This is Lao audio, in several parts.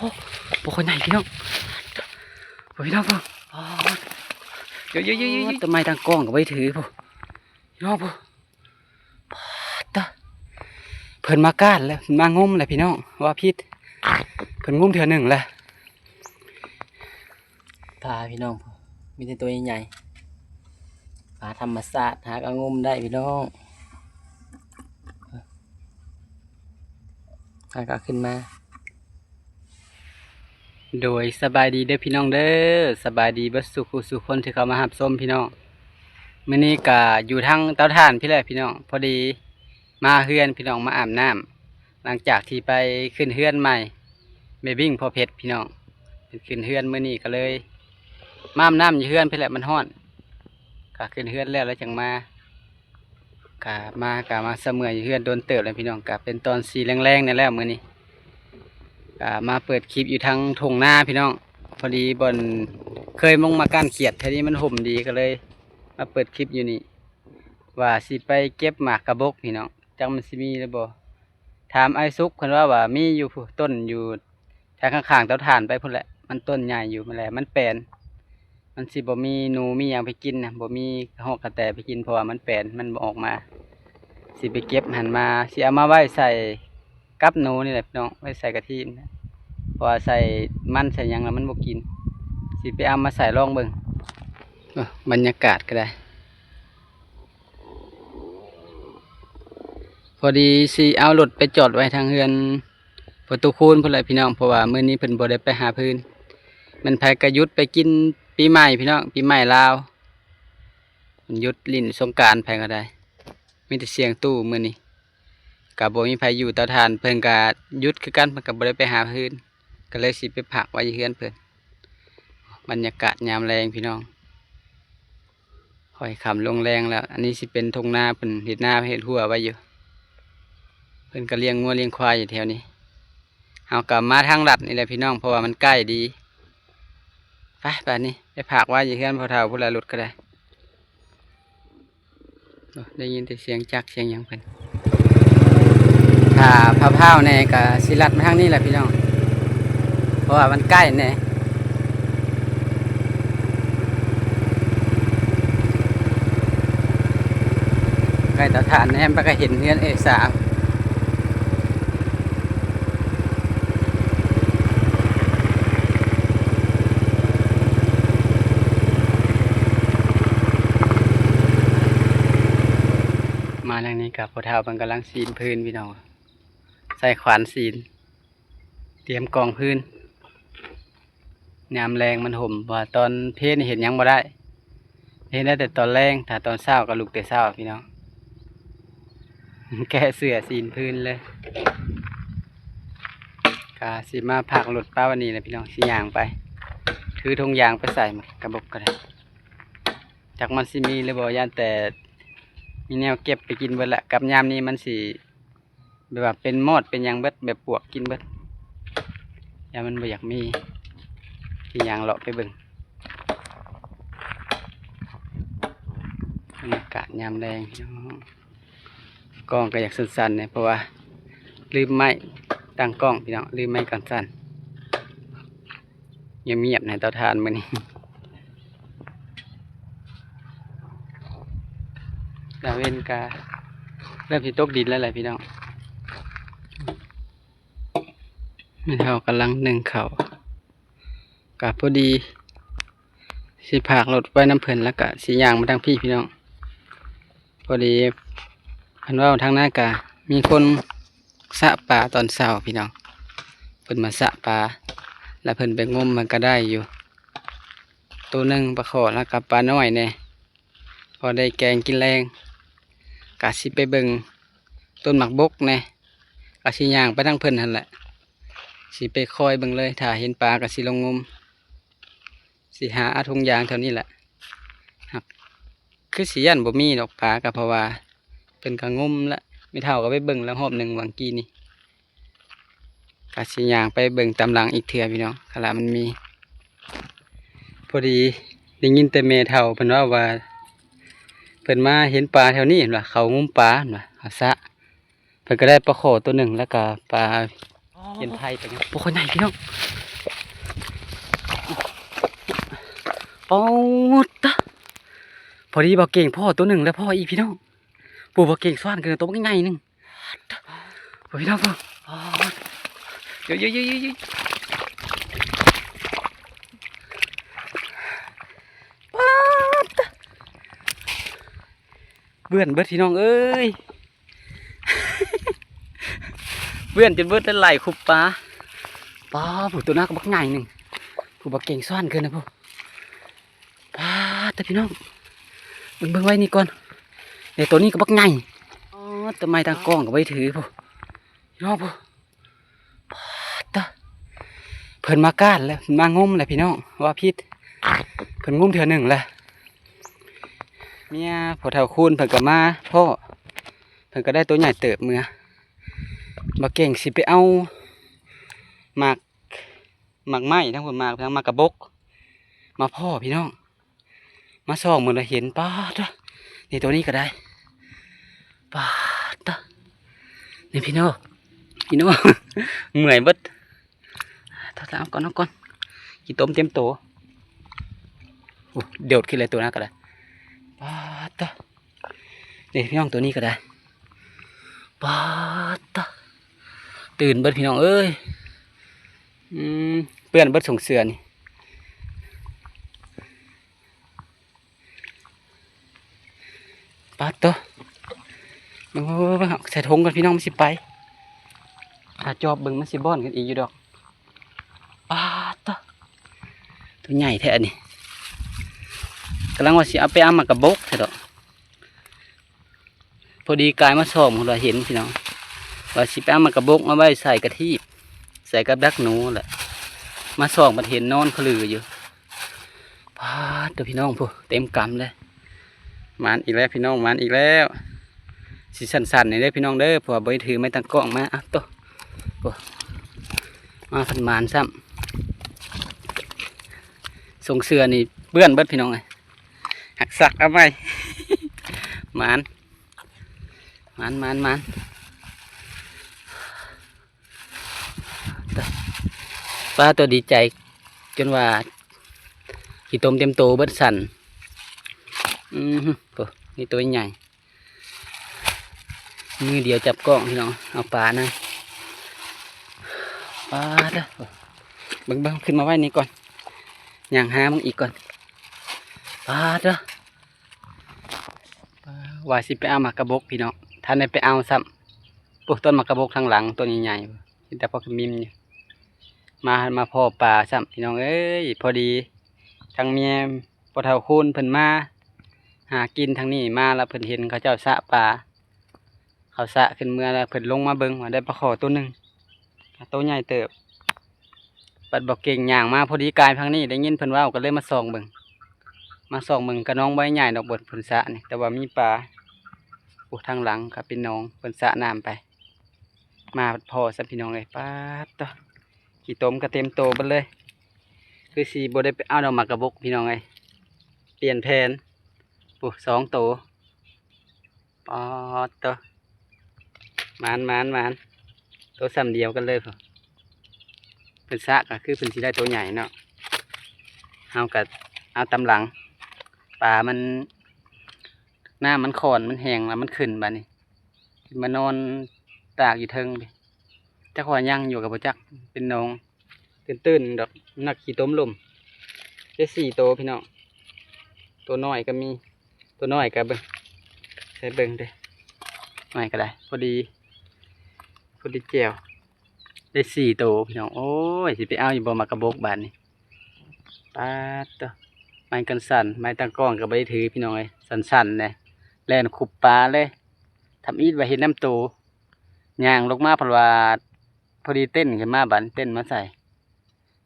ໂອ້ ບໍ່ຄ່ອຍໃຫຍ່ພີ່ນ້ອງ ໂອ້ ພີ່ນ້ອງເບິ່ງ ໂອ້ ເຢີໆໆໆ ໂອ້ ຕົ້ນໄມ້ຕັ້ງກ້ອງກໍບໍ່ໄດ້ຖືພຸ້ນ ພີ່ນ້ອງພຸ້ນ ປາດຕະ ເພິ່ນມາການແລ້ວ ມາງົມແລ້ວພີ່ນ້ອງ ວ່າຜິດ ເພິ່ນງົມເທື່ອໜຶ່ງແລ້ວ ປາພີ່ນ້ອງ ມີແຕ່ໂຕໃຫຍ່ໆ ປາທຳມະຊາດ ຫາກໍງົມໄດ້ພີ່ນ້ອງ ຫາກໍເອົາຂຶ້ນມາ. ໂດຍ ສະບາຍດີເດີພີ່ນ້ອງເດີ ສະບາຍດີເບິດສູ່ຄູ່ສູ່ຄົນທີ່ເຂົ້າມາຮັບຊົມພີ່ນ້ອງ ມື້ນີ້ກະຢູ່ທາງເຕົາຖ່ານພີ້ແຫຼະພີ່ນ້ອງ ພໍດີມາເຮືອນພີ່ນ້ອງ ມາອາບນ້ຳ ຫຼັງຈາກທີ່ໄປຂຶ້ນເຮືອນໃໝ່ ແມ່ບິ້ງພໍ່ເພັດພີ່ນ້ອງ ເພິ່ນຂຶ້ນເຮືອນ ມື້ນີ້ກໍເລີຍມາອາບນ້ຳຢູ່ເຮືອນພີ້ແຫຼະ ມັນຮ້ອນ ກະຂຶ້ນເຮືອນແລ້ວ ແລ້ວຈັ່ງມາ ກະມາ ກະມາສະເໝືອຢູ່ເຮືອນດົນເຕີບແລ້ວພີ່ນ້ອງ ກະເປັນຕອນສີ່ແລງໆ ນີ້ແລ້ວມື້ນີ້ ກະມາເປີດຄລິບຢູ່ທາງທົ່ງນາພີ່ນ້ອງ ພໍດີບ່ອນເຄີຍລົງມາກ້ານຂຽດ ແຖວນີ້ມັນຮົ່ມດີ ກໍເລີຍມາເປີດຄລິບຢູ່ນີ້ ວ່າຊິໄປເກັບໝາກກະບົກພີ່ນ້ອງ ຈັກມັນຊິມີຫຼືບໍ່ ຖາມອ້າຍສຸກ ເພິ່ນວ່າ ວ່າມີຢູ່ພຸ້ນ ຕົ້ນຢູ່ທາງຂ້າງໆ ເຕົາຖ່ານໄປພຸ້ນແຫຼະ ມັນຕົ້ນໃຫຍ່ຢູ່ ມັນແຫຼະ ມັນແປນ ມັນຊິບໍ່ມີໜູມີຫຍັງໄປກິນນະ ບໍ່ມີຮອກກະແຕໄປກິນ ເພາະວ່າມັນແປນ ມັນບໍ່ອອກມາ ຊິໄປເກັບຫັ້ນມາ ຊິເອົາມາໄວ້ໃສ່ກັບໜູນີ້ແຫຼະພີ່ນ້ອງ ໄວ້ໃສ່ກະທີນະ ເພາະວ່າໃສ່ມັນໃສ່ຫຍັງແລ້ວມັນບໍ່ກິນ ຊິໄປເອົາມາໃສ່ລອງເບິ່ງ ເອີ ບັນຍາກາດກໍໄດ້ ພໍດີຊິເອົາລົດໄປຈອດໄວ້ທາງເຮືອນພໍ່ຕູ້ຄູນພຸ້ນແຫຼະພີ່ນ້ອງ ເພາະວ່າມື້ນີ້ເພິ່ນບໍ່ໄດ້ໄປຫາຟືນ ແມ່ນໃຜກໍຢຸດໄປກິນປີໃໝ່ພີ່ນ້ອງ ປີໃໝ່ລາວ ຢຸດຫຼິ້ນສົງການໃຜກໍໄດ້ ມີແຕ່ສຽງຕູ້ມື້ນີ້ ກໍບໍ່ມີໃຜຢູ່ເຕົາຖ່ານ ເພິ່ນກໍຢຸດຄືກັນ ເພິ່ນກໍບໍ່ໄດ້ໄປຫາຟືນ ກໍເລີຍຊິໄປພັກໄວ້ຢູ່ເຮືອນເພິ່ນ ບັນຍາກາດຍາມແລງພີ່ນ້ອງ ຄ່ອຍຄ່ຳລົງແລງແລ້ວ ອັນນີ້ຊິເປັນທົ່ງນາ ເພິ່ນເຮັດນາເຮັດຮົ້ວໄວ້ຢູ່ ເພິ່ນກໍລ້ຽງງົວລ້ຽງຄວາຍຢູ່ແຖວນີ້ ເຮົາກໍມາທາງລັດນີ້ແຫຼະພີ່ນ້ອງ ເພາະວ່າມັນໃກ້ດີ ໄປບາດນີ້ໄປຝາກໄວ້ຢູ່ເຮືອນພໍ່ເຖົ້າພຸ້ນລະ ລົດກໍໄດ້. ໂອ້ ໄດ້ຍິນແຕ່ສຽງຈັກສຽງຫຍັງເພິ່ນ ຖ້າພ້າວໆ ແດ່ກໍຊິລັດມາທາງນີ້ແຫຼະພີ່ນ້ອງ ເພາະວ່າມັນໃກ້ແດ່ ໃກ້ເຕົາຖ່ານ ແນມໄປກໍເຫັນເຮືອນເອື້ອຍສາວ. ມາທາງນີ້ກໍພໍ່ເຖົ້າເພິ່ນກຳລັງສີນພື້ນພີ່ນ້ອງ ໃສ່ຂວານສີນ ຕຽມກອງພື້ນ ຍາມແລງມັນຮົ່ມ ເພາະວ່າຕອນເພນນີ້ເຮັດຫຍັງບໍ່ໄດ້ ເຮັດໄດ້ແຕ່ຕອນແລງ ຖ້າຕອນເຊົ້າກໍລຸກແຕ່ເຊົ້າພີ່ນ້ອງ ແກະເສື້ອສີນພື້ນເລີຍ ກະຊິມາພັກລົດປະໄວ້ນີ້ແຫຼະພີ່ນ້ອງ ຊິຍ່າງໄປ ຖືຖົງຢາງໄປໃສ່ໝາກກະບົກກໍໄດ້ ຈັກມັນຊິມີຫຼືບໍ່ ຢ້ານແຕ່ມີແນວເກັບໄປກິນເບິດລະ ກັບຍາມນີ້ມັນຊິ ແບບວ່າເປັນມອດເປັນຫຍັງເບິດ ແບບປວກກິນເບິດ ຢ້ານມັນບໍ່ຢາກມີ ຊິຍ່າງເລາະໄປເບິ່ງ ບັນຍາກາດຍາມແລງພີ່ນ້ອງ ກ້ອງກໍຢາກສັ່ນໆ ແດ່ ເພາະວ່າລືມໄມ້ຕັ້ງກ້ອງພີ່ນ້ອງ ລືມໄມ້ກັນສັ່ນ. ງຽບໆ ໃນເຕົາຖ່ານມື້ນີ້ ຕາເວັນກະເລີ່ມຊິຕົກດິນແລ້ວແຫຼະພີ່ນ້ອງ ແມ່ເຖົ້າກຳລັງໜຶ້ງເຂົ້າ ກະພໍດີຊິພາກລົດໄວ້ນຳເພິ່ນ ແລ້ວກະຊິຍ່າງມາທາງພີ້ພີ່ນ້ອງ ພໍດີເພິ່ນເວົ້າທາງນາກະມີຄົນ ສະປາຕອນເຊົ້າພີ່ນ້ອງ ເພິ່ນມາສະປາ ແລ້ວເພິ່ນໄປງົມມັນກະໄດ້ຢູ່ໂຕໜຶ່ງ ປາຂໍ ແລ້ວກະປານ້ອຍແດ່ ພໍໄດ້ແກງກິນແລງ ກະຊິໄປເບິ່ງຕົ້ນໝາກບົກແດ່ ກະຊິຍ່າງໄປທາງເພິ່ນຫັ້ນແຫຼະ ຊິໄປຄອຍເບິ່ງເລີຍ ຖ້າເຫັນປາກະຊິລົງງົມ ຊິຫາເອົາຖົງຢາງແຖວນີ້ແຫຼະ ຫາກຄືຊິຢ້ານບໍ່ມີດອກປາ ກໍເພາະວ່າເພິ່ນກໍງົມລະ ແມ່ເຖົ້າກໍໄປເບິ່ງແລ້ວຮອບໜຶ່ງຫວ່າງກີ້ນີ້ ກໍຊິຍ່າງໄປເບິ່ງຕາມຫຼັງອີກເທື່ອພີ່ນ້ອງ ຄັນລະມັນມີ. ພໍດີໄດ້ຍິນແຕ່ແມ່ເຖົ້າເພິ່ນເວົ້າວ່າ ເພິ່ນມາເຫັນປາແຖວນີ້ ເພິ່ນວ່າເຂົາງົມປາ ເພິ່ນວ່າເຂົາສະ ເພິ່ນກໍໄດ້ປາຂໍໂຕໜຶ່ງ ແລ້ວກໍປາຂຽນໄທໄປ ບໍ່ຄ່ອຍໃຫຍ່ພີ່ນ້ອງ ປາດຕະ ພໍດີບ່າວເກັ່ງພໍ້ໂຕໜຶ່ງ ແລ້ວພໍ້ອີກພີ່ນ້ອງ. ປູ ບ່າວເກັ່ງສວານຂຶ້ນໂຕບັກໃຫຍ່ໜຶ່ງ. ໂອ້ຍ ພີ່ນ້ອງເບິ່ງ ເຢີຍໆໆໆ ປາດຕະ ເປື້ອນເບິດພີ່ນ້ອງເອີຍ. ເປື້ອນຈົນເບິດ ແລ້ວໄຫຼຄຸບປາ. ປາດ ຜູ້ ໂຕໜ້າກໍບັກໃຫຍ່ໜຶ່ງ ຜູ້ ບ່າວເກັ່ງສວານຂຶ້ນນະຜູ້. ປາດ ແຕ່ພີ່ນ້ອງ ເບິ່ງ ເບິ່ງໄວ້ນີ້ກ່ອນ. ເດ ໂຕນີ້ກໍບັກໃຫຍ່. ອໍ ແຕ່ໄມ້ຕັ້ງກ້ອງກໍບໍ່ໄດ້ຖືຜູ້ ພີ່ນ້ອງຜູ້. ປາດຕະ ເພິ່ນມາການແລ້ວ ເພິ່ນມາງົມແລ້ວພີ່ນ້ອງ ວ່າຜິດ. ເພິ່ນງົມເທື່ອໜຶ່ງແລ້ວ. ເມຍພໍ່ເຖົ້າຄູນເພິ່ນກໍມາພໍ້ ເພິ່ນກໍໄດ້ໂຕໃຫຍ່ເຕີບເມືອ. ບ່າວເກັ່ງຊິໄປເອົາໝາກ ໝາກໄມ້ທາງພຸ້ນ ໝາກທາງ ໝາກກະບົກມາພໍ້ພີ່ນ້ອງ. ມາສ່ອງເບິ່ງແລ້ວເຫັນ ປາດຕະ ນີ້ ໂຕນີ້ກໍໄດ້. ປາດຕະ ນີ້ພີ່ນ້ອງ ພີ່ນ້ອງ ເມື່ອຍເບິດ. ເອົາກ່ອນ ເອົາກ່ອນ ຂີ້ຕົມເຕັມໂຕ. ໂອ້ ໂດດຂຶ້ນເລີຍໂຕນັ້ນກໍໄດ້. ປາດຕະ ນີ້ພີ່ນ້ອງ ໂຕນີ້ກໍໄດ້. ປາດຕະ ຕື່ນເບິດພີ່ນ້ອງເອີຍ. ອືມ ເປື້ອນເບິດ ສົ່ງເສື້ອນີ້. ປາດໂຕ ໂອ້ຍ ເອົາໃສ່ຖົງກ່ອນພີ່ນ້ອງ ມັນຊິໄປ. ຫາຈອບເບິ່ງ ມັນຊິບ່ອນກັນອີກຢູ່ດອກ. ປາດໂຕ ໂຕໃຫຍ່ແທ້ອັນນີ້. ກຳລັງວ່າຊິເອົາໄປເອົາໝາກກະບົກແທ້ດອກ. ພໍດີກາຍມາສ່ອງ ເຫັນພີ່ນ້ອງ ວ່າຊິໄປເອົາໝາກກະບົກມາໄວ້ໃສ່ກະທີບ ໃສ່ກັບດັກໜູແຫຼະ. ມາສ່ອງບັດເຫັນນອນຂະລືຢູ່. ປາດໂຕ ພີ່ນ້ອງ ພຸ້ນ ເຕັມກຳເລີຍ. ໝານອີກແລ້ວພີ່ນ້ອງ ໝານອີກແລ້ວ. ຊິສັ້ນໆນີ້ເດີພີ່ນ້ອງເດີ ເພາະວ່າບໍ່ໄດ້ຖືໄມ້ຕັ້ງກ້ອງມາ. ເອົາໂຕ ໂອ້ ມາພັນໝານຊ້ຳ. ສົ່ງເສື້ອນີ້ເປື້ອນເບິດພີ່ນ້ອງເອີຍ ຮັກຊັກເອົາໃໝ່. ໝານ ໝານ ໝານ ໝານ. ປາດໂຕ ດີໃຈຈົນວ່າຂີ້ຕົມເຕັມໂຕເບິດ ສັ່ນ. ອື ໂອ້ ນີ້ໂຕໃຫຍ່ ມືດຽວຈັບກ້ອງພີ່ນ້ອງ ເອົາປານະ. ປາດເດີ ເບິ່ງໆ ຂຶ້ນມາໄວ້ນີ້ກ່ອນ ຍ່າງຫາມັນອີກກ່ອນ. ປາດເດີ ວ່າຊິໄປເອົາໝາກກະບົກພີ່ນ້ອງ ທັນໄດ້ໄປເອົາຊ້ຳ. ໂອ້ ຕົ້ນໝາກກະບົກທາງຫຼັງ ຕົ້ນໃຫຍ່ໆ ເຫັນແຕ່ພໍຂະມິມຢູ່. ມາ ມາພໍ້ປາຊ້ຳພີ່ນ້ອງເອີຍ. ພໍດີທາງເມຍພໍ່ເຖົ້າຄູນເພິ່ນມາຫາກິນທາງນີ້ ມາແລ້ວເພິ່ນເຫັນເຂົາເຈົ້າສະປາ ເຂົາສະຂຶ້ນເມືອແລ້ວ ເພິ່ນລົງມາເບິ່ງວ່າໄດ້ປາຄໍ່ໂຕໜຶ່ງ ໂຕໃຫຍ່ເຕີບ. ບັດບໍ່ເກັ່ງຍ່າງມາພໍດີກາຍທາງນີ້ ໄດ້ຍິນເພິ່ນເວົ້າ ກໍເລີຍມາສ່ອງເບິ່ງ ມາສ່ອງເບິ່ງ ກະໜອງບໍ່ໃຫຍ່ດອກ ບ່ອນເພິ່ນສະນີ້ ແຕ່ວ່າມີປາ. ໂອ້ ທາງຫຼັງກໍເປັນໜອງ ເພິ່ນສະນ້ຳໄປ. ມາພໍ້ຊ້ຳພີ່ນ້ອງເອີຍ ປາດໂຕ ຂີ້ຕົມກໍເຕັມໂຕເບິດເລີຍ. ຄືຊິບໍ່ໄດ້ໄປເອົາດອກໝາກກະບົກພີ່ນ້ອງເອີຍ ປ່ຽນແຜນ. ໂອ້ ສອງໂຕ ປາດໂຕ ໝານ ໝານ ໝານ. ໂຕຊ້ຳດຽວກັນເລີຍພຸ້ນ ເພິ່ນສະກໍຄືເພິ່ນຊິໄດ້ໂຕໃຫຍ່ເນາະ ເຮົາກໍເອົາຕາມຫຼັງ. ປາມັນ ນ້ຳມັນຂ້ອນ ມັນແຫ້ງແລ້ວມັນຂຶ້ນບາດນີ້ ຂຶ້ນມານອນຕາກຢູ່ເທິງ ຈັກວ່າຍັງຢູ່ກໍບໍ່ຈັກ ເປັນໜອງ ຕື່ນໆດອກ ນັກຂີ້ຕົມລົມ. ໄດ້ສີ່ໂຕພີ່ນ້ອງ ໂຕນ້ອຍກໍມີ ໂຕນ້ອຍກໍເບິ່ງ ໃສ່ເບິ່ງເດ້ ນ້ອຍກໍໄດ້ ພໍດີ ພໍດີແຈ່ວ. ໄດ້ສີ່ໂຕພີ່ນ້ອງ. ໂອ້ຍ ຊິໄປເອົາຢູ່ບໍ່ໝາກກະບົກບາດນີ້. ປາດໂຕ ໄມ້ກັນສັ່ນ ໄມ້ຕັ້ງກ້ອງກໍບໍ່ໄດ້ຖືພີ່ນ້ອງເອີຍ ສັ່ນໆແດ່ ແລ່ນຄຸບປາເລີຍ. ທຳອິດວ່າເຫັນນຳໂຕ ຍ່າງລົງມາ ເພິ່ນວ່າ ພໍດີເຕັ້ນຂຶ້ນມາ ບາດເຕັ້ນມາໃສ່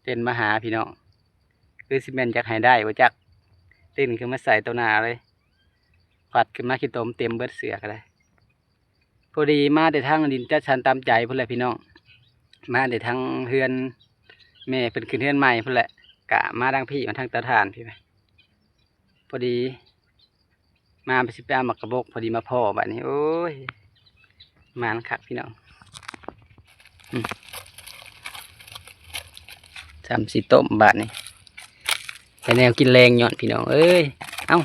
ເຕັ້ນມາຫາພີ່ນ້ອງ. ຄືຊິແມ່ນຢາກໃຫ້ໄດ້ບໍ່ຈັກ ເຕັ້ນຂຶ້ນມາໃສ່ຕໍ່ໜ້າເລີຍ ພັດຂຶ້ນມາ ຂີ້ຕົມເຕັມເບິດເສື້ອກໍໄດ້. ພໍດີມາແຕ່ທາງດິນຈັດສັນຕາມໃຈພຸ້ນແຫຼະພີ່ນ້ອງ ມາແຕ່ທາງເຮືອນແມ່ເພິ່ນຂຶ້ນເຮືອນໃໝ່ພຸ້ນແຫຼະ ກະມາທາງພີ້ ມາທາງເຕົາຖ່ານພີ້. ພໍດີມາຊິໄປເອົາໝາກກະບົກ ພໍດີມາພໍ້ບາດນີ້. ໂອ້ຍ ໝານຄັກພີ່ນ້ອງ ອືມ ຊ້ຳຊິຕົ້ມບາດນີ້. ແນວກິນແລງຍ້ອນພີ່ນ້ອງເອີຍ. ເອົ້າ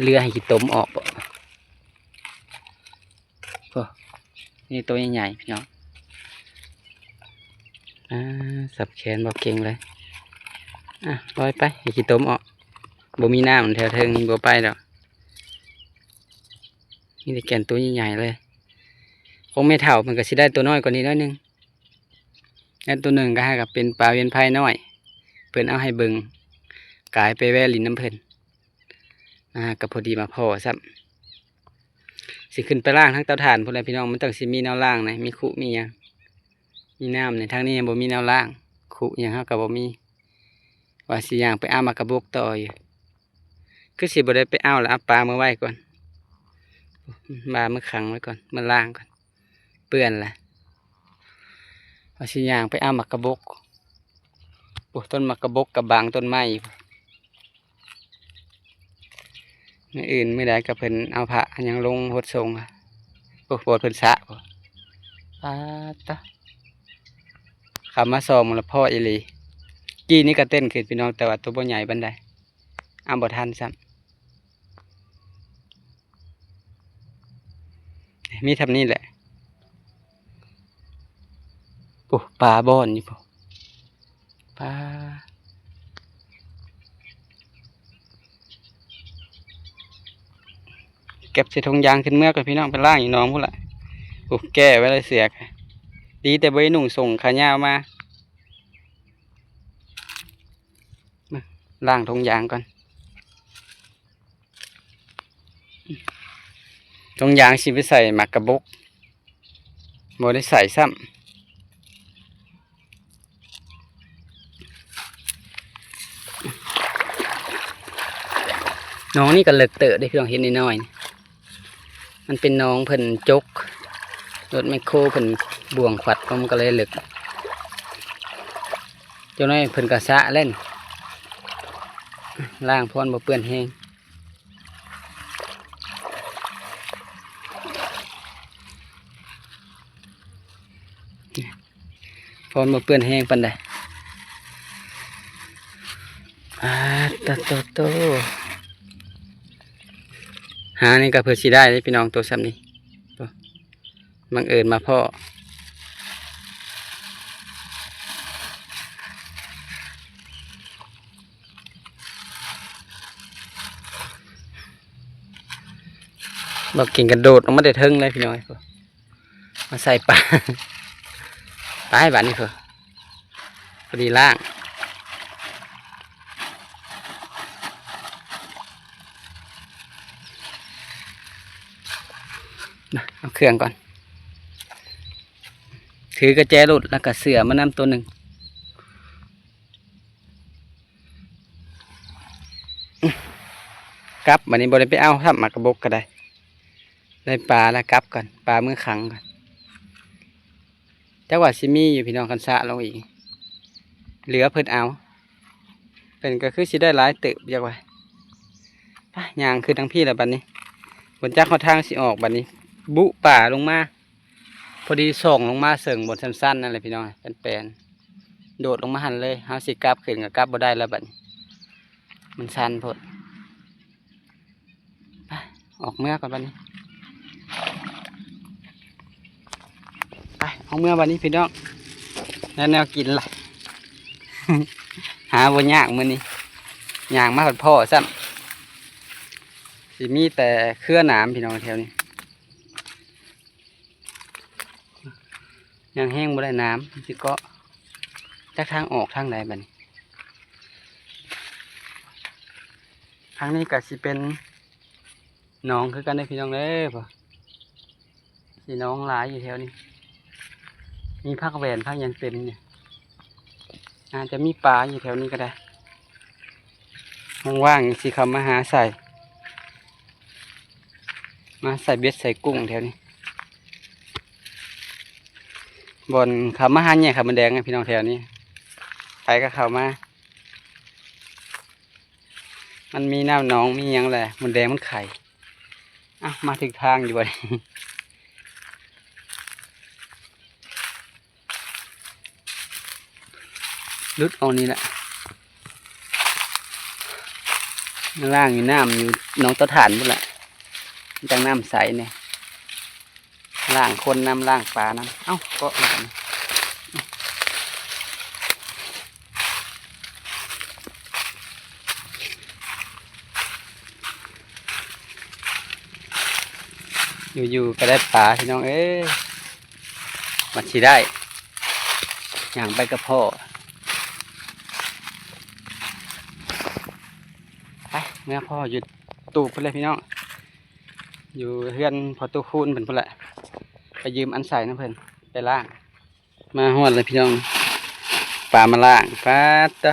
ເຫຼືອໃຫ້ຂີ້ຕົມອອກບໍ? ໂອ້ ນີ້ໂຕໃຫຍ່ໆ ພີ່ນ້ອງ. ອ່າ ສັບແຂນບໍ່ເກັ່ງເລີຍ. ອ່ະ ປ່ອຍໄປ ໃຫ້ຂີ້ຕົມອອກ. ບໍ່ມີນ້ຳແຖວເທິງນີ້ ບໍ່ໄປດອກ. ມີແຕ່ແກ່ນໂຕໃຫຍ່ໆເລີຍ. ຂອງແມ່ເຖົ້າເພິ່ນກໍຊິໄດ້ໂຕນ້ອຍກວ່ານີ້ໜ້ອຍໜຶ່ງ. ແລ້ວໂຕໜຶ່ງກໍຫາກໍເປັນປາວຽນໄພນ້ອຍ ເພິ່ນເອົາໃຫ້ເບິ່ງ ກາຍໄປແວ່ຫຼິ້ນນຳເພິ່ນ. ອ່າ ກໍພໍດີມາພໍ້ຊ້ຳ. ຊິຂຶ້ນໄປລ້າງທາງເຕົາຖ່ານພຸ້ນແຫຼະພີ່ນ້ອງ. ມັນຕ້ອງຊິມີແນວລ້າງນະ ມີຄຸມີຫຍັງ ມີນ້ຳນີ້. ທາງນີ້ຍັງບໍ່ມີແນວລ້າງ ຄຸຫຍັງເຮົາກໍບໍ່ມີ. ວ່າຊິຍ່າງໄປເອົາໝາກກະບົກຕໍ່ຢູ່. ຄືຊິບໍ່ໄດ້ໄປເອົາລະ ເອົາປາເມືອໄວ້ກ່ອນ. ປາເມືອຂັງໄວ້ກ່ອນ ເມືອລ້າງກ່ອນ. ເປື້ອນລະ ວ່າຊິຍ່າງໄປເອົາໝາກກະບົກ. ໂອ້ ຕົ້ນໝາກກະບົກກະບັງຕົ້ນໄມ້. ມື້ອື່ນມື້ໃດກໍເພິ່ນເອົາພະຫຍັງລົງຫົດສົງ. ໂອ້ ໂພດເພິ່ນສະ. ປາດຕະ ເຂົ້າມາສ່ອງລະພໍ້ອີ່ຫຼີ. ກີ້ນີ້ກໍເຕັ້ນຂຶ້ນພີ່ນ້ອງ ແຕ່ວ່າໂຕບໍ່ໃຫຍ່ປານໃດ. ເອົາບໍ່ທັນຊ້ຳ. ມີສ່ຳນີ້ແຫຼະ. ໂອ້ ປາບ່ອນຢູ່ພຸ້ນ. ປາ ເກັບໃສ່ຖົງຢາງຂຶ້ນເມືອກ່ອນພີ່ນ້ອງ ໄປລ້າງຢູ່ໜອງພຸ້ນລະ. ໂອ້ ແກ້ໄວ້ແລ້ວເສືອ. ດີແຕ່ບໍ່ໄດ້ນຸ່ງສົ້ງຂາຍາວມາ. ມາລ້າງຖົງຢາງກ່ອນ. ຖົງຢາງຊິໄປໃສ່ໝາກກະບົກ ບໍ່ໄດ້ໃສ່ຊ້ຳ. ໜອງນີ້ກໍເລິກເຕີບເດ້ພີ່ນ້ອງ ເຫັນນ້ອຍໆ. ມັນເປັນໜອງເພິ່ນຈົກ ລົດແມັກໂຄເພິ່ນບວງຂວັດ ມັນກໍເລີຍເລິກ. ຈັກໜ້ອຍເພິ່ນກໍສະແລ້ວນີ້ ລ້າງພໍນບໍ່ເປື້ອນແຮງ. ພໍນບໍ່ເປື້ອນແຮງປານໃດ. ອາ ຕະໂຕໂຕ ຫານີ້ກໍເພື່ອຊິໄດ້ເດ້ພີ່ນ້ອງ ໂຕສ່ຳນີ້. ບັງເອີນມາພໍ້. ບໍ່ເກັ່ງກະໂດດລົງມາແຕ່ເທິງເລີຍພີ່ນ້ອງ. ມາໃສ່ປາ ໄປບາດນີ້ເພິ່ນ ພໍດີລ້າງ. ມາເອົາເຄື່ອງກ່ອນ. ຖືກະແຈລົດ ແລ້ວກະເສືອມານຳໂຕໜຶ່ງ. ກັບບາດນີ້ ບໍ່ໄດ້ໄປເອົາຊ້ຳ ໝາກກະບົກກໍໄດ້. ໄດ້ປາແລ້ວກັບກ່ອນ ປາເມືອຂັງກ່ອນ. ຈັກວ່າຊິມີຢູ່ພີ່ນ້ອງ ຄັນສະລົງອີກ ເຫຼືອເພິ່ນເອົາ. ເພິ່ນກໍຄືຊິໄດ້ຫຼາຍເຕີບ ຢາກວ່າ. ໄປ ຍ່າງຂຶ້ນທາງພີ້ແລ້ວບາດນີ້ ບໍ່ຈັກຮອດທາງຊິອອກບາດນີ້. ບຸປ່າລົງມາ ພໍດີສ່ອງລົງມາເຊິ່ງບ່ອນຊັນໆນັ້ນແຫຼະພີ່ນ້ອງ ແປນໆ ໂດດລົງມາຫັ້ນເລີຍ. ເຮົາຊິກັບຂຶ້ນກໍກັບບໍ່ໄດ້ແລ້ວບາດນີ້ ມັນຊັນໂພດ. ໄປ ອອກເມືອກ່ອນບາດນີ້. ໄປ ອອກເມືອບາດນີ້ພີ່ນ້ອງ. ແນວ ແນວກິນລະ ຫາບໍ່ຍາກມື້ນີ້ ຍ່າງມາພັດພໍ້ຊ້ຳ. ຊິມີແຕ່ເຄືອໜາມພີ່ນ້ອງແຖວນີ້. ຍ່າງແຮງບໍ່ໄດ້ ໜາມຊິເກາະ. ຈັກທາງອອກທາງໃດບາດນີ້. ທາງນີ້ກໍຊິເປັນໜອງຄືກັນເດີພີ່ນ້ອງເດີ. ນີ້ໜອງຫຼາຍຢູ່ແຖວນີ້ ມີຜັກແຫວນຜັກຫຍັງເຕັມນີ້. ອາດຈະມີປາຢູ່ແຖວນີ້ກໍໄດ້. ວ່າງໆ ຊິເຂົ້າມາຫາໃສ່ ມາໃສ່ເບັດໃສ່ກຸ້ງແຖວນີ້. ບ່ອນເຂົ້າມາຫາແຍ່ໄຂ່ມົດແດງນະພີ່ນ້ອງ ແຖວນີ້ ໃຜກໍເຂົ້າມາ. ມັນມີນ້ຳໜອງມີຫຍັງແຫຼະ ມົດແດງມັນໄຂ່. ເອົ້າ ມາຖືກທາງຢູ່ບໍ່ນີ້. ຫຼຸດອອກນີ້ແຫຼະ. ມາລ້າງຢູ່ນ້ຳຢູ່ໜອງເຕົາຖ່ານພຸ້ນລະ ມັນຈັ່ງນ້ຳໃສແດ່. ລ້າງຄົນນຳ ລ້າງປານຳ. ເອົ້າ ເກາະ ຢູ່ໆ ກໍໄດ້ປາ ພີ່ນ້ອງເອີຍ ມັນຊິໄດ້ ຍ່າງໄປກໍພໍ້. ໄປ ເມືອພໍ້ຢູ່ຕູບພຸ້ນແຫຼະ ພີ່ນ້ອງ ຢູ່ເຮືອນພໍ່ຕູ້ຄູນເພິ່ນພຸ້ນແຫຼະ ໄປຢືມອັນໃສ່ນຳເພິ່ນ ໄປລ້າງ. ມາຮອດແລ້ວພີ່ນ້ອງ ປາມາລ້າງ. ປາດຕະ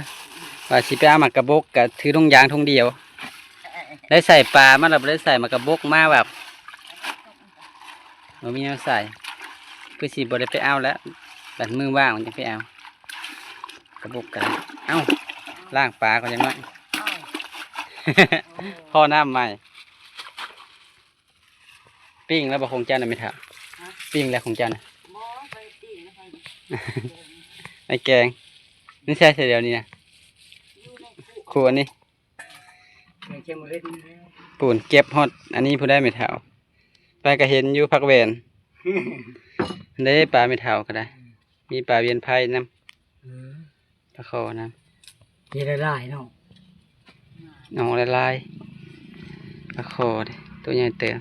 ວ່າຊິໄປເອົາໝາກກະບົກ ກະຖືຖົງຢາງຖົງດຽວ ໄດ້ໃສ່ປາມາແລ້ວ ບໍ່ໄດ້ໃສ່ໝາກກະບົກມາ ແບບບໍ່ມີແນວໃສ່ ຄືຊິບໍ່ໄດ້ໄປເອົາແລ້ວ ບັດມື້ວ່າງມັນຈັ່ງໄປເອົາ ກະບົກກະໄດ້. ເອົ້າ ລ້າງປາກ່ອນຈັກໜ້ອຍ ພໍ້ນ້ຳໃໝ່. ປີ້ງແລ້ວບໍ່ຂອງເຈົ້ານະແມ່ເຖົ້າ? ຮະ? ປີ້ງແລ້ວຂອງເຈົ້ານະ? ບໍ່ ຂ້ອຍປີ້ງແລ້ວ ຂ້ອຍ ໄອ້ແກງ ນີ້ໃສ່ໃສ່ດຽວນີ້ນະ ຢູ່ໃນ ຄູອັນນີ້ ແກງເຄັມໝົດເລີຍ ປູນເກັບຮອດອັນນີ້ຜູ້ໃດແມ່ເຖົ້າ ໄປກໍເຫັນຢູ່ຜັກແວ່ນ ເດ້ ປາແມ່ເຖົ້າກໍໄດ້ ມີປາວຽນໄພນຳ ເອີ ປາຄໍ່ນຳ ມີຫຼາຍໆເນາະ ເອົາຫຼາຍໆ ປາຄໍ່ເດ້ ໂຕໃຫຍ່ເຕີບ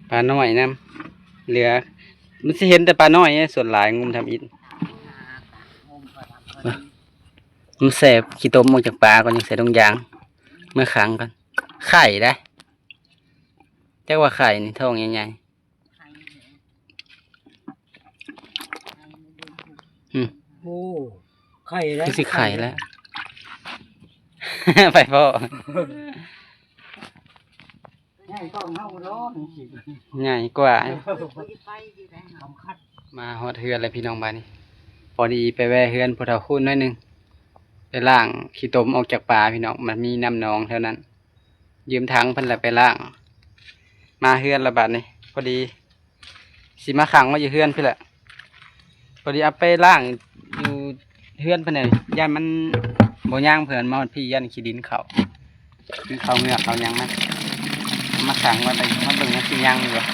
ປານ້ອຍນຳ ເຫຼືອ ມັນຊິເຫັນແຕ່ປານ້ອຍເດ້ ສ່ວນຫຼາຍງຸມທຳອິດ. ມັນແສບ ຂີ້ຕົມອອກຈາກປາກ່ອນ ຍັງໃສ່ຖົງຢາງ ເມືອຂັງກ່ອນ ໄຂ່ເດ້ ຈັກວ່າໄຂ່ນີ້ ທ້ອງໃຫຍ່ໆ. ອືມ ໂອ້ ໄຂ່ແລ້ວ ຄືຊິໄຂ່ແລ້ວ ໄປພໍ້ ໃຫຍ່ກວ່າເຮົາເນາະ ໃຫຍ່ກວ່າ ສຳຄັນ ມາຮອດເຮືອນແລ້ວພີ່ນ້ອງ ບາດນີ້ ພໍດີໄປແວ່ເຮືອນຜູ້ເຖົ້າຄູນໜ້ອຍໜຶ່ງ ໄປລ້າງຂີ້ຕົມອອກຈາກປາ ພີ່ນ້ອງ ມັນມີນ້ຳໜອງແຖວນັ້ນ ຢືມຖັງເພິ່ນແຫຼະໄປລ້າງ ມາເຮືອນລະບາດນີ້ ພໍດີຊິມາຂັງໄວ້ຢູ່ເຮືອນພີ້ແຫຼະ ພໍດີເອົາໄປລ້າງຢູ່ເຮືອນເພິ່ນແຫຼະ ຢ້ານມັນບໍ່ຍ່າງ ເພິ່ນມາຮອດພີ້ຢ້ານຂີ້ດິນເຂົ້າ ຄືເຂົ້າເຫງືອກເຂົ້າຫຍັງມາ ມາຂັງໄວ້ ໄປມາເບິ່ງວ່າຊິຍ່າງຢູ່ບໍ່.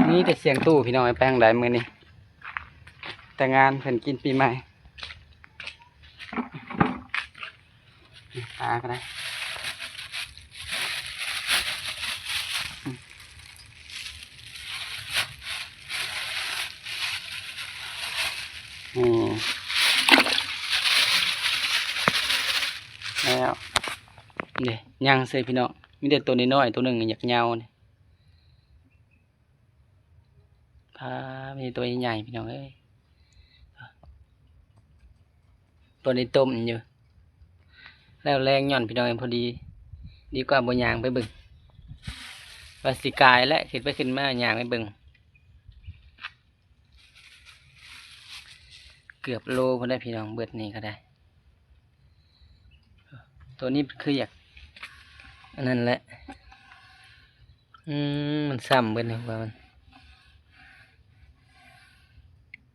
ມີແຕ່ສຽງຕູ້ພີ່ນ້ອງເອີຍ ໄປທາງໃດມື້ນີ້ ແຕ່ງານເພິ່ນກິນປີໃໝ່ ປາກໍໄດ້ ນີ້ ແລ້ວ ນີ້ ຍັງເຊີຍພີ່ນ້ອງ ມີແຕ່ໂຕນ້ອຍໆ ໂຕໜຶ່ງຢາກເຍົານີ້. ປາ ມີແຕ່ໂຕໃຫຍ່ໆ ພີ່ນ້ອງເອີຍ ຕົວນີ້ຕົ້ມຢູ່ ແລ້ວແລງຍ່ອນ ພີ່ນ້ອງເອີຍ ພໍດີ ດີກວ່າບໍ່ຍ່າງໄປເບິ່ງ ວ່າຊິກາຍແຫຼະ ຄິດໄປຂຶ້ນມາຍ່າງໄປເບິ່ງ ເກືອບໂລພຸ້ນແຫຼະ ພີ່ນ້ອງ ເບິດນີ້ກໍໄດ້. ໂຕນີ້ຄືຢາກ ອັນນັ້ນແຫຼະ ອືມ ມັນຊ້ຳເບິດແລ້ວ ວ່າມັນ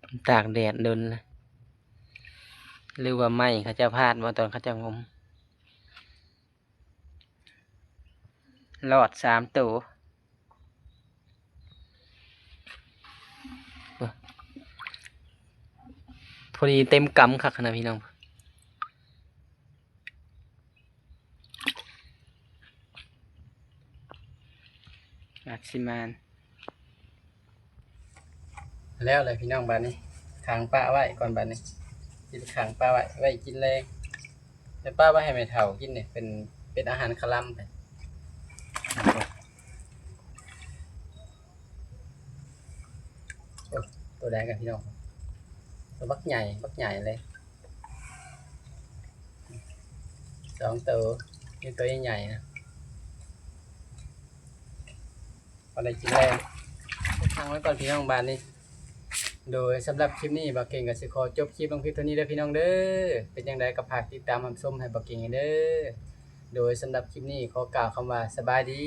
ມັນຕາກແດດດົນແລ້ວ ຫຼືວ່າໄມ້ເຂົາເຈົ້າພາດບໍ່ ຕອນເຂົາເຈົ້າງົມ ລອດສາມໂຕ. ພໍດີເຕັມກຳຄັກຂະໜາດ ພີ່ນ້ອງ ອາດຊິມານ. ແລ້ວແຫຼະພີ່ນ້ອງ ບາດນີ້ຂັງປະໄວ້ກ່ອນ ບາດນີ້ຊິໄປຂັງປະໄວ້ ໄວ້ກິນແລງ ແລ້ວປະໄວ້ໃຫ້ແມ່ເຖົ້າກິນນີ້ ເປັນ ເປັນອາຫານຄະລຳໄປ. ໂອ້ ໂຕໃດກັນພີ່ນ້ອງ ໂຕບັກໃຫຍ່ ບັກໃຫຍ່ເລີຍ ສອງໂຕ ມີໂຕໃຫຍ່ໆນະ ພໍໄດ້ກິນແລ້ວ ຂັງໄວ້ກ່ອນພີ່ນ້ອງ ບາດນີ້. ໂດຍ ສຳລັບຄລິບນີ້ ບ່າວເກັ່ງກໍຊິຂໍຈົບຄລິບລົງພຽງເທົ່ານີ້ເດີພີ່ນ້ອງເດີ ເປັນຈັ່ງໃດກໍຝາກຕິດຕາມຮັບຊົມໃຫ້ບ່າວເກັ່ງແດ່ເດີ. ໂດຍ ສຳລັບຄລິບນີ້ ຂໍກ່າວຄຳວ່າ ສະບາຍດີ.